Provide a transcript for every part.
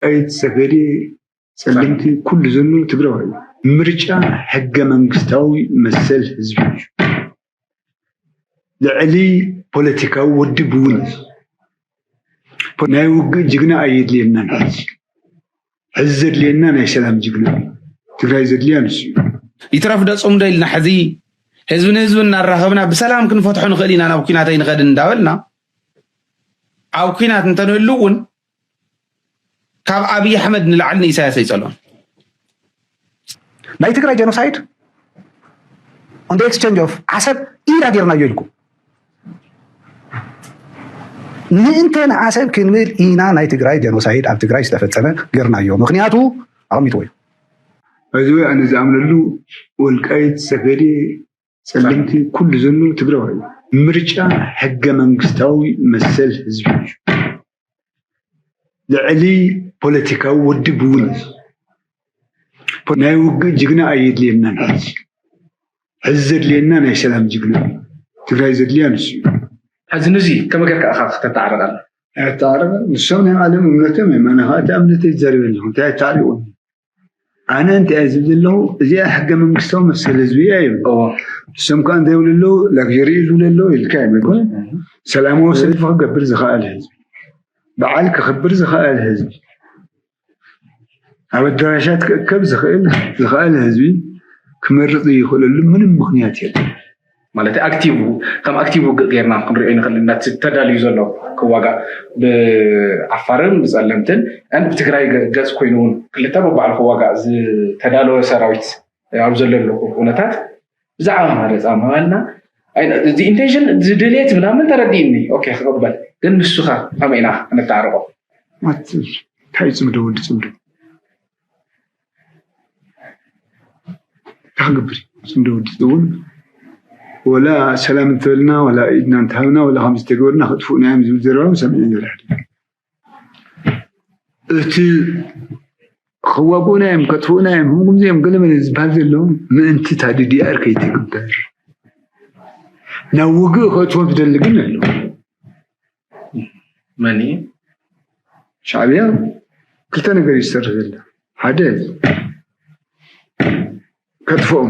ወልቃይት፣ ጸገዴ፣ ጸለምቲ፣ ኩሉ ዘሎ ትግራዋይ እዩ። ምርጫ ሕገ መንግስታዊ መሰል ህዝቢ እዩ። ልዕሊ ፖለቲካዊ ውድብ እውን እዩ። ናይ ውግእ ጅግና ኣየድልየናን ሕዚ። ሕዚ ዘድልየና ናይ ሰላም ጅግና እዩ። ትግራይ ዘድልያ ንሱ እዩ። ይትረፍ ዶ ጽምዶ ኢልና ሕዚ ህዝቢ ንህዝቢ እናራኸብና ብሰላም ክንፈትሖ ንኽእል ኢና ናብ ኩናት ኣይንኸድን እንዳበልና ኣብ ኩናት እንተንህሉ እውን ካብ ኣብይ ኣሕመድ ንላዕሊ ንኢሳያስ ኣይጸልኦን። ናይ ትግራይ genocide on the exchange of ዓሰብ ኢና ጌርናዮ ኢልኩም ምእንተ ንዓሰብ ክንብል ኢና ናይ ትግራይ genocide ኣብ ትግራይ ዝተፈጸመ ጌርናዮ። ምክንያቱ ኣቐሚጥዎ እዩ። እዚ ወይ ኣነ ዝኣምነሉ ወልቃይት፣ ጸገዴ፣ ጸለምቲ ኩሉ ዘሎ ትግራዋይ እዩ። ምርጫ ሕገ መንግስታዊ መሰል ህዝቢ እዩ። ልዕሊ ፖለቲካዊ ውድብ እውን እዩ። ናይ ውግእ ጅግና ኣየድልየናን ሕዚ። ሕዚ ዘድልየና ናይ ሰላም ጅግና እዩ። ትግራይ ዘድልያ ንሱ እዩ። ሕዚ ንዚ ከመይ ጌርካ ኢኻ ክተተዓርቕ ኣለካ? ኣየተዓርቕን። ንሶም ናይ ባዕሎም እምነቶም እዮም። ኣነ ከዓ እቲ እምነተይ ይዛረብ ኣለኹ። እንታይ ኣየተዓሪቑን? ኣነ እንታይ እየ ዝብል ዘለኹ፣ እዚኣ ሕገ መንግስታዊ መሰል ህዝቢ እያ ይብል። እዎ። ንሶም ከዓ እንታይ ይብሉ ኣለዉ? ላግጀሪ ይብሉ ኣለዉ ኢልካ እዮም ኣይኮነን? ሰላማዊ ሰልፊ ክገብር ዝኸኣለ ህዝቢ፣ በዓል ክኽብር ዝኸኣለ ህዝቢ፣ ኣብ ኣዳራሻት ክእከብ ዝኽእል ዝኸኣለ ህዝቢ ክመርፅ ይኽእለሉ ምንም ምኽንያት የለን። ማለት ኣክቲቭ ከም ኣክቲቭ ውግእ ጌርና ክንሪኦ ንኽእል ኢና። እቲ ተዳልዩ ዘሎ ክዋጋእ ብዓፋርን ብፀለምትን and ብትግራይ ገ- ገፅ ኮይኑ እውን ክልተ በባዕሉ ክዋጋእ ዝተዳለወ ሰራዊት ኣብ ዘለሉ ኩነታት ብዛዕባ መረፃ ምባልና ኣይ- እዚ ኢንቴንሽን ዝድልየት ምናምን ተረዲእኒ ኦኬ ክቕበል ግን ንሱኻ ከመይ ኢና ክነተዓርቆ ማት እንታይ እዩ ፅምዶ ወዲ ፅምዶ እንታይ ክገብር እዩ? እንደ ወዲ እውን ወላ ሰላም እንተበልና ወላ ኢድና እንተሃብና ወላ ከምዚ ተገበርና ከጥፍኡና እዮም ዝብል ዘረባ ሰሚዐ ነይረ። እቲ ክዋግኡና እዮም ከጥፍኡና እዮም ከምዚ እዮም ገለመለ ዝበሃል ዘሎ ምእንቲ እታ ዲዲኣር ከይትግበር ናብ ውግእ ከእትዎም ዝደሊ ግን ኣሎ። መን እዩ? ሻዕብያ ክልተ ነገር እዩ ዝሰርሕ ዘሎ። ሓደ ከጥፍኦም።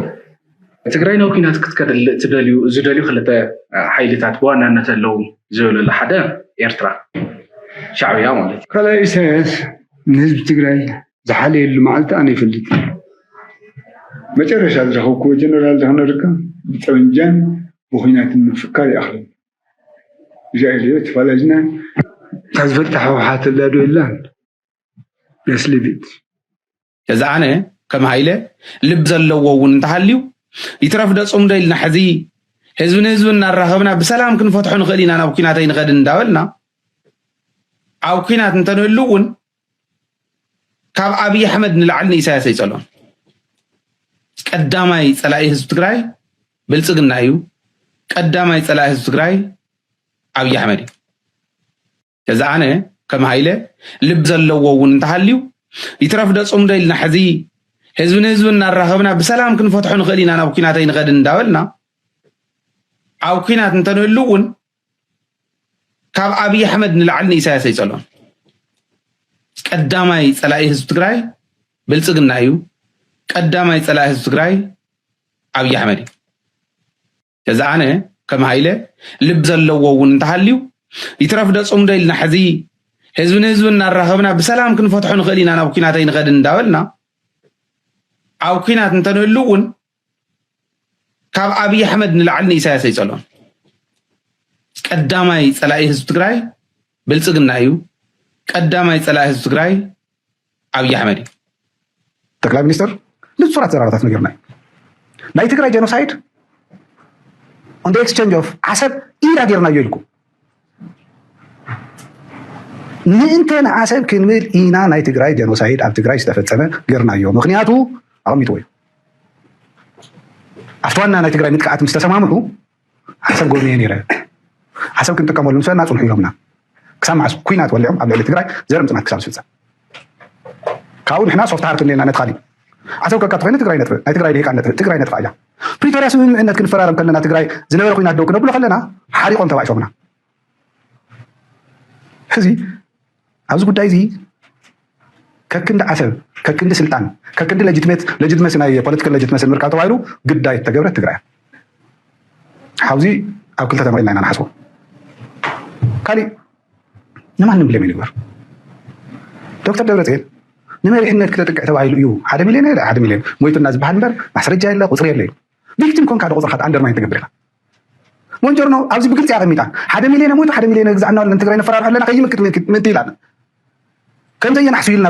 ትግራይ ናብ ኲናት ክትከድ ትደልዩ ዝደልዩ ክልተ ሓይልታት ብዋናነት ኣለዉ ዝብል ኣሎ። ሓደ ኤርትራ ሻዕብያ ማለት እዩ። ካልኣይ ኢሳያስ ንህዝቢ ትግራይ ዝሓለየሉ መዓልቲ ኣነ ይፈልጥ። መጨረሻ ዝረኸብክዎ ጀነራል ዝኸነርካ ብጠበንጃን ብኹናትን ምፍካር ይኣኽለኒ። እዚኣ ኢለዮ ተፋላጅና እታ ዝፈልጣ ህወሓት ኣላ ዶ የላን? Let's leave it። እዚ ኣነ ከም ሃይለ ልብ ዘለዎ እውን እንተሃልዩ ይትረፍ ዶ ፅምዶ ኢልና ሕዚ ህዝቢ ንህዝቢ እናራኸብና ብሰላም ክንፈትሖ ንኽእል ኢና ናብ ኩናት ኣይንኸድን እንዳበልና ኣብ ኩናት እንተንህሉ እውን ካብ ኣብይ ኣሕመድ ንላዕሊ ንኢሳያስ ኣይፀልኦን። ቀዳማይ ፀላኢ ህዝቢ ትግራይ ብልፅግና እዩ። ቀዳማይ ፀላኢ ህዝቢ ትግራይ ኣብይ ኣሕመድ እዩ። እዚ ኣነ ከም ሃይለ ልብ ዘለዎ እውን እንተሃልዩ ይትረፍ ዶ ፅምዶ ኢልና ሕዚ ህዝቢ ንህዝቢ እናራኸብና ብሰላም ክንፈትሖ ንኽእል ኢና ናብ ኩናት ኣይንኸድን እንዳበልና ኣብ ኩናት እንተንህሉ እውን ካብ ኣብይ ኣሕመድ ንላዕሊ ንኢሳያስ ኣይፀልኦን። ቀዳማይ ፀላኢ ህዝቢ ትግራይ ብልፅግና እዩ። ቀዳማይ ፀላኢ ህዝቢ ትግራይ ኣብይ ኣሕመድ እዩ። እዚ ኣነ ከም ሃይለ ልብ ዘለዎ እውን እንተሃልዩ ይትረፍ ዶ ፅምዶ ኢልና ሕዚ ህዝቢ ንህዝቢ እናራኸብና ብሰላም ክንፈትሖ ንኽእል ኢና ናብ ኩናት ኣይንኸድን እንዳበልና ኣብ ኩናት እንተንህሉ እውን ካብ ኣብይ ኣሕመድ ንላዕሊ ንኢሳያስ ኣይፀልኦን። ቀዳማይ ፀላኢ ህዝቢ ትግራይ ብልፅግና እዩ። ቀዳማይ ፀላኢ ህዝቢ ትግራይ ኣብይ ኣሕመድ እዩ። ጠቅላይ ሚኒስትር ንፁራት ዘረባታት ነጊሩና እዩ። ናይ ትግራይ genocide on the exchange of ዓሰብ ኢና ጌርናዮ ኢልኩም ምእንተ ንዓሰብ ክንብል ኢና ናይ ትግራይ genocide ኣብ ትግራይ ዝተፈፀመ ጌርናዮ። ምክንያቱ ኣቐሚጥዎ እዩ። ኣብቲ ዋና ናይ ትግራይ ምጥቃዓት ምስ ተሰማምዑ ዓሰብ ጎብነየ ነይረ። ዓሰብ ክንጥቀመሉ ንሰና ፅንሑ ኢሎምና። ክሳብ መዓስ ኩናት ወሊዖም ኣብ ልዕሊ ትግራይ ዘርኢ ምፅናት ክሳብ ዝፍፀም። ካብኡ ንሕና soft heart እኒኤና ነቲ ካሊእ ዓሰብ ከካ ተኮይነ ትግራይ ነጥፍእ ናይ ትግራይ ልሂቃን ነጥፍእ ትግራይ ነጥፋ ኢላ። ፕሪቶርያ ስምምዕነት ክንፈራረም ከለና ትግራይ ዝነበረ ኩናት ደው ክነብሎ ከለና ሓሪቆም ተባኢሶምና። ሕዚ ኣብዚ ጉዳይ እዚ ከክንዲ ዓሰብ፣ ከክንዲ ስልጣን፣ ከክንዲ ለጅትመት ለጅትመሲ ናይ ፖለቲካል ለጅትመሲ ንምርካብ ተባሂሉ ግዳይ እተገብረት ትግራይ። ሓውዚ ኣብ ክልተ ተመቒልና ኢና ንሓስቦ። ካሊእ ንማንም ብሌም ይግበር። ዶክተር ደብረፅዮን ንመሪሕነት ክተጥቅዕ ተባሂሉ እዩ ሓደ ሚልዮን ሓደ ሚልዮን ሞይቱና ዝበሃል እምበር ማስረጃ የለ ቁፅሪ የለ እዩ። ቪክቲም ኮንካ ዶ ቁፅርካ ኣንደርማይን ትገብር ኢኻ። ሞንጆርኖ ኣብዚ ብግልፂ ኣቐሚጣ ሓደ ሚልዮን ሞይቱ ሓደ ሚልዮን ግዛዕና ኣለና ትግራይ ነፈራርሑ ኣለና ከይምክት ምእንቲ ኢላና ከም ዘየናሕስዩልና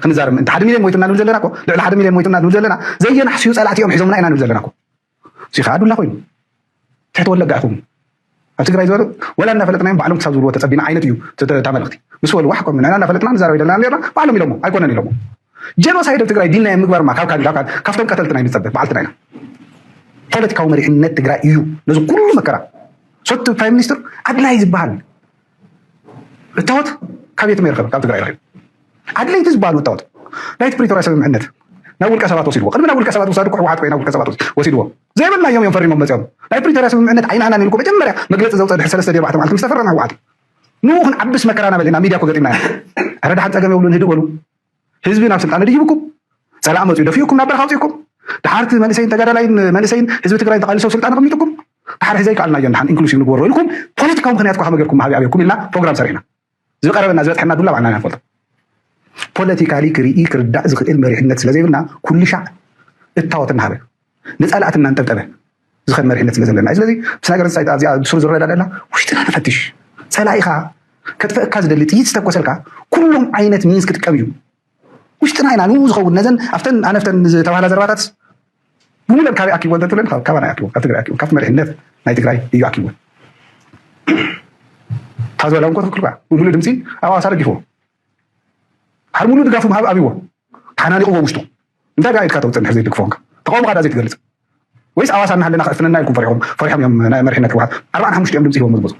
ክንዛረብ ምእንቲ ሓደ ሚልዮን ሞይቱና ንብል ዘለና እኮ ልዕሊ ሓደ ሚልዮን ሞይቱና ንብል ዘለና ዘየናሕስዩ ፀላእቲ እዮም ሒዞምና ኢና ንብል ዘለና እኮ። እዚኻ ኣዱላ ኮይኑ ትሕቲ ወለጋ ኢኹም ኣብ ትግራይ ዝበሉ ወላ እናፈለጥናዮም ባዕሎም ክሳብ ዝብልዎ ተፀቢና ዓይነት እዩ ተመልክቲ ምስ በሉ ዋሕቆም ንሕና እናፈለጥና ንዛረብ ዘለና ርና ባዕሎም ኢሎሞ ኣይኮነን ኢሎሞ። ጀኖሳይድ ኣብ ትግራይ ዲና ምግባርማ ካብ ካን ካብ ካን ካብቶም ቀተልትና ይንፀበ በዓልትና ኢና። ፖለቲካዊ መሪሕነት ትግራይ እዩ ነዚ ኩሉ መከራ። ሶቲ ፕራይም ሚኒስትር ኣድላይ ዝበሃል እታወት ካብ የትም ይርከብ ካብ ትግራይ ረኪቡ። ኣድለይቲ ዝበሃሉ እታወት ናይቲ ፕሪቶርያ ስምምዕነት ናብ ውልቀ ሰባት ወሲድዎ። ቅድሚ ናብ ውልቀ ሰባት ውሳዱ እኮ ህወሓት ኮይና ውልቀ ሰባት ወሲድዎ። ዘይበልናዮም እዮም ፈሪሞም መፅኦም። ናይ ፕሪቶርያ ስምምዕነት ኣይናህናን ኢልኩ መጀመርያ መግለፂ ዘውፅእ ድሕሪ ሰለስተ ድዮ ኣርባዕተ መዓልቲ ምስ ተፈረና ህወሓት እዩ። ንኡ ክንዓብስ መከራና በል ኢና ሚድያ እኮ ገጢምና ኢና። ኧረ ደሓን ፀገም የብሉን ህድእ በሉ። ህዝቢ ናብ ስልጣን ድይብኩም ፀላእ መፅኡ ደፊኡኩም ናብ በረኻ ኣውፅእኩም። ደሓርቲ መንእሰይን ተጋዳላይን መንእሰይን ህዝቢ ትግራይ ተቃልሰው ስልጣን ኣቐሚጥኩም። ደሓር ሕዘይ ከኣልናዮ ንሓን ኢንክሉሲቭ ንግበሮ ኢልኩም ፖለቲካዊ ምክንያት እኳ ከመገርኩም ሃቢ ኣብኩም ኢልና ፕሮግራም ሰሪሕና። ዝቀረበና ዝበፅሐና ዱላ ባዕልና ኢና ንፈልጦ። ፖለቲካሊ ክርኢ ክርዳእ ዝኽእል መሪሕነት ስለ ዘይብልና ኩሉ ሻዕ እታወት እናሃበ ንፀላእትና እንጠብጠበ ዝኸድ መሪሕነት ስለ ዘለና እዩ። ስለዚ ምስ ነገር ንሳ ኣብዚኣ ብስሩ ዝረዳ ደላ ውሽጥና ንፈትሽ። ፀላኢኻ ከጥፈእካ ዝደሊ ጥይት ዝተኮሰልካ ኩሎም ዓይነት ሚንስ ክጥቀም እዩ። ውሽጥና ኢና ንኡ ዝኸውን ነዘን ኣብተን ኣነፍተን ዝተባህላ ዘረባታት ብሙሉእ ካበይ ኣኪቦ እንተትብለን ካብ- ካባና ኣኪቦ ካብ ትግራይ ኣኪቦ ካብ መሪሕነት ናይ ትግራይ እዩ ኣኪቦ። ታዝበላ እንኮ ትክክል ብሙሉእ ድምፂ ኣብ ኣዋሳ ረጊፎ ሓር ሙሉእ ድጋፉ ምሃብ ኣብዎ ተሓናኒቕዎ ውሽጡ እንታይ ቢኣ ኢድካ ተውፅእ እንድሕር ዘይድግፎ ንካ ተቃውሞ ካዳ ዘይትገልፅ ወይስ ኣዋሳ እናሃለና ከእፍነና ኢልኩም ፈሪሖም ፈሪሖም እዮም ናይ መሪሕነት ህወሓት ኣርባዓን ሓሙሽተ እዮም ድምፂ ሂቦም ዝመፁ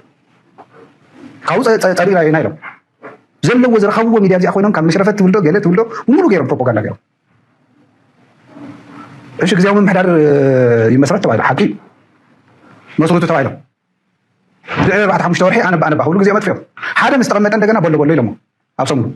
ካብኡ ፀ- ፀ- ፀሪራ ኢና ኢሎም ዘለዎ ዝረኸብዎ ሚድያ እዚኣ ኮይኖም ካብ መሽረፈት ትብልዶ ገለ ትብልዶ ሙሉ ገይሮም ፕሮፓጋንዳ ገይሮም እሺ ግዜያዊ ምምሕዳር ይመስረት ተባሂሉ ሓቂ መስርቱ ተባሂሎም ድሕሪ ኣርባዕተ ሓሙሽተ ወርሒ ኣነባ ኣነባ ክብሉ ግዜ መጥፍኦም ሓደ ምስ ተቐመጠ እንደገና በሎ በሎ ኢሎሞ ኣብ ሰሙኑ